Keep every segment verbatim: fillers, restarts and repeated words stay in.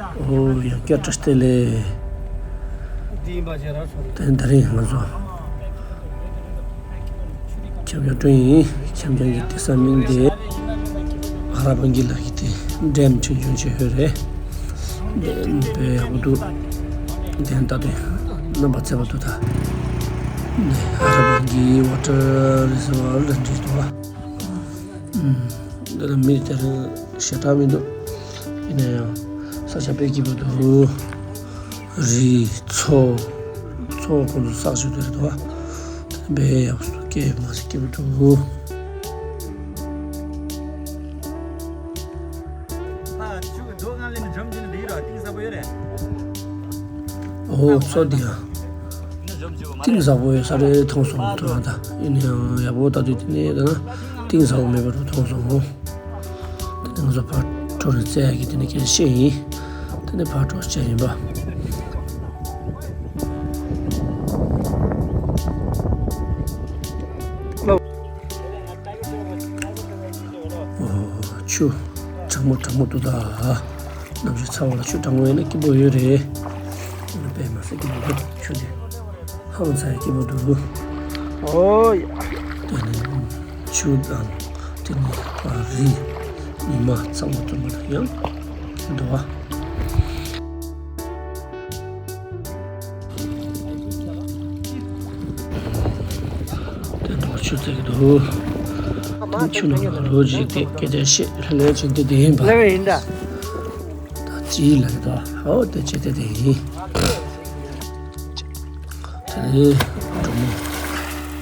ཨོ་ཡང་བསྐྱར་བཀྲ་ཤིས་བདེ་ལེགས། དེ་ད་རིང་ང་ཚོ་ཁྱབ་ཁྱབ་སྤྲོ་ཡིན། ཁྱབ་ཁྱབ་ཀྱི་དེ་ས་མིང་དེ་ཨ་ར་བང་གི་ལ་གི་དེ་འགྲེམ་ཆུང་ཆུང་ཆེ་ཧོས་རེད། དེ་དཔེ་ཡག་པོ་འདུག་དེ་ལྟ་དུས་རྣམ་པ་ཚ་པོ་འདུག་ད། ཨ་ར་བང་གི་ཝ་ཊར་རི་སར་ཝར་ལ་འདྲེས་འདུག་བ། འདི་ལ་མི་དེ་རིང་ཞེ་དྲག་མི་འདུག་ཡིན་ན་ཡང་ས་ཆ་དཔེ་སྐྱིད་པོ་འདུག་རི་མཚོ། མཚོ་ཁོང་ཚོ་བསགས་ཞུ་དེ་རེད་འདུག་བ། དཔེ་ཡག་པོ་སྐྱིད་མ་སེ་སྐྱིད་པོ་འདུག་ཨོ་མཚོ་འདི་ཡང་གཏིང་ཟབ་པོ་ཡོད་ས་རེད་མཐོང་སོང་། ཐོག་ད་ཡིན་ན་ཡང་ཡག་པོ་ལྟ་དུས་དེ་ནས་ད་ན་གཏིང་ཟབ་པོ་མེད་པ་རུ་མཐོང་སོང་། དེ་ནས་ང་ཚོ་ཕར་འགྲོ་རེས་རྩེ་ཡག་གི་དེ་ནས་ཁྱེད་ཤེས་ཡིན། དེ་ནས་ཕར་འགྲོ་བྱས་ཡིན་པ། ཨོ་ཆུ་གྲང་མོ་གྲང་མོ་འདུག་ད། གནམ་གཤིས་ཚ་བ་ལ་ཆུ་གྲང་མོ་ཡིན་ན་སྐྱིད་པོ་ཡོད་རེད། དཔེ་མ་སྲིད་སྐྱིད་པོ་འདུག་ཆུ་དེ་ཧང་ཚ་ཡ་སྐྱིད་པོ་འདུག་ཨོ་ཡ། དེ་ནས་ཆུ་དང་དེ་ནས་རི་ཉི་མ་ཚ་བོ་འདུག་མ་ཡང་འདུག་བ། དེ་ནང་ཆུ་བརྩེགས་འདུག་དེ་ཆུ་ནང་ལ་ལོ་རྒྱུས་དེ་སྐད་ཆ་བཤད་ལྷན་ལྷན་བྱེད་དེ་དེ་ཡིན་པ། ལེ་བ་ཡིན་ད། ད་ཅི་ལ་ད་ཧོ་དེ་ཆེ་དེ་དེ་ཡིན། དེ་ནས་གྲོགས་མོ་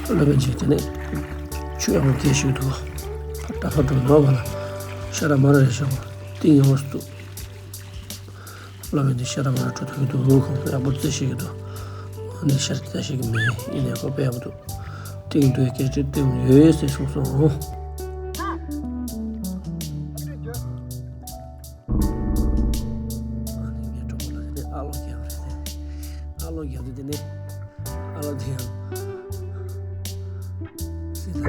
སློབ་དཔོན་གྱིས་དེ་ནས་ཆུ་ཡག་པོ་དེ་ཞིག་འདུག་ད་ཧོ་འགྲོ་ནོར་བ་ལ་ཤ་ར་མ་ར་རེ་ཤོག་ཏིང་ཡོང་བ་སུ། སློབ་དཔོན་དེ་ཤ་ར་མ་ར་འགྲོ་ཐུབ་ཀྱི་འདུག་ཁོང་ཚོ་ཡག་པོ་རྩེ་ཤེས་ཀྱི་འདུག་འོ་ནི་ཤར་རྩེ་ཤེས་ཀྱི་མེད། ཡིན་ནའི་ཁོ་དཔེ་ཡག་པོ་འདུག་ཏིང་འདུག་སྐད་ཆ་ཏིང་ཡོད་ཟེར་གསུངས་སོང་། ཨ་ནི་ངའི་གྲོགས་པོ་ལ་དེ་ནས་ཨ་ལོ་རྒྱག་རེད། ཨ་ལོ་རྒྱག་དུས་དེ་ནས་ཨ་ལོ་དེ་ཡང་སྲིད་ལ།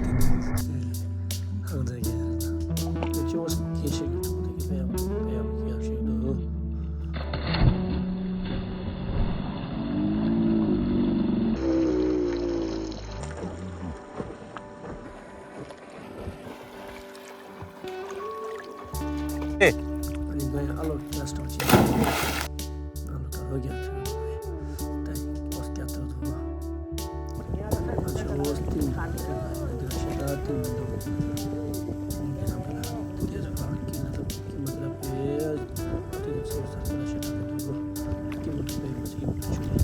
དེ་ནས་ཧང་ཚ་རྒྱག་རེད། ཁྱོད་ཅི་བ་སྐད་ཤེས་ཀྱི་གྲོགས་པོ་དེ་གི་དཔེ་ཡག་པོ་དཔེ་ཡག་པོ་རྒྱག་ཤེས་འདུག་ཨ་ནི་ང་ཡང་ཨ་ལོ་ཀྱ་སི་ཊོག་བྱས། ཨ་ལོ་ད་ལོ་རྒྱག་ཐུབ། ད་ཨོ་སི་རྒྱག་ཐུབ་ཐུབ། ཨ་ཆོ་ཨོ་སི་ཏིང་ཏིང་ང་འདི་ལ་ཤ་ད་ཏིང་མི་འདུག་ཁྱེད་རང་གི་ལ་དེ་ཚོ་ཕ་གི་ལ་ད་ཀི་མ་དེ་ལ་པེ་ཏིང་ཚོ་ས་ས་ལ་ཤ་ད་མི་འདུག་ཀི་མ་དེ་པེ་མ་ཅིག་ཡིན་མ་ཆུ་ལ་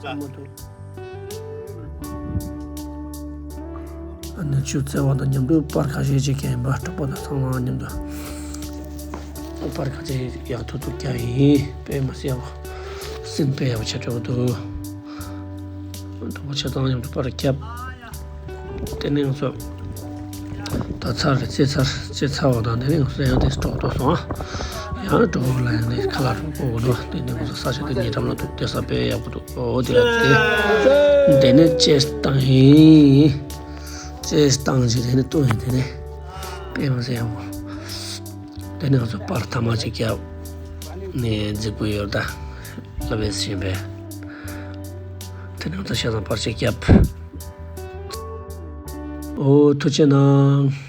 ས་མ་འདུག་ཨ་ནི་ཆུ་བརྩེགས་པ་དང་མཉམ་དུ་པར་ཁ་ཤས་ཅིག་བརྒྱབ་ཡིན་པ། གྲོགས་པོ་དང་ཚང་མ་མཉམ་དུ་པར་ཁ་ཤས་ཡག་ཐུག་ཐུག་བརྒྱབ་ཡིན། དཔེ་མ་སྲིད་ཡག་པོ། སྲིན་དཔེ་ཡག་པོ་ཆེ་དྲགས་འདུག་གྲོགས་པོ་ཆ་ཚང་མཉམ་དུ་པར་བརྒྱབ། དེ་ནས་ང་ཚོ་ད་ཚར་རེད། རྩེ་ཚར་རྩེ་ཚར་བ་དང་དེ་ནས་ང་ཚོ་ཡང་དེ་སྤྲོ་ཏོ་སོང་ཨ། ཡང་གྲོགས་པོ་ལ་ཡང་ནས་ཁ་ལག་རོགས་པོ་འོ་འདུག་དེ་ནས་ང་ཚོ་ས་ཆ་དེ་ཉེ་འགྲམ་ལ་འདུག་དེ་ས་དཔེ་ཡག་པོ་འདུག་འོ་དེ་ལ་དེ། དེ་ནས་ཅེས་བཏང་ཡིན། ཅེས་བཏང་ཅིག་དེ་ནས་བཏུང་ཡིན། དེ་ནས་དཔེ་མ་ཟད་ཡག་པོ། དེ་ནས་ང་ཚོ་པར་ཐ་མ་ཅིག་བརྒྱབ་ནས་རྫིག་པོ་ཡོད་ད། ལབ་ཡས་བཞིན་པས། དེ་ནས་ང་ཚོ་ཤ་ཚང་པར་ཅིག་བརྒྱབ། ཨོ་ཐུགས་རྗེ་གནང་།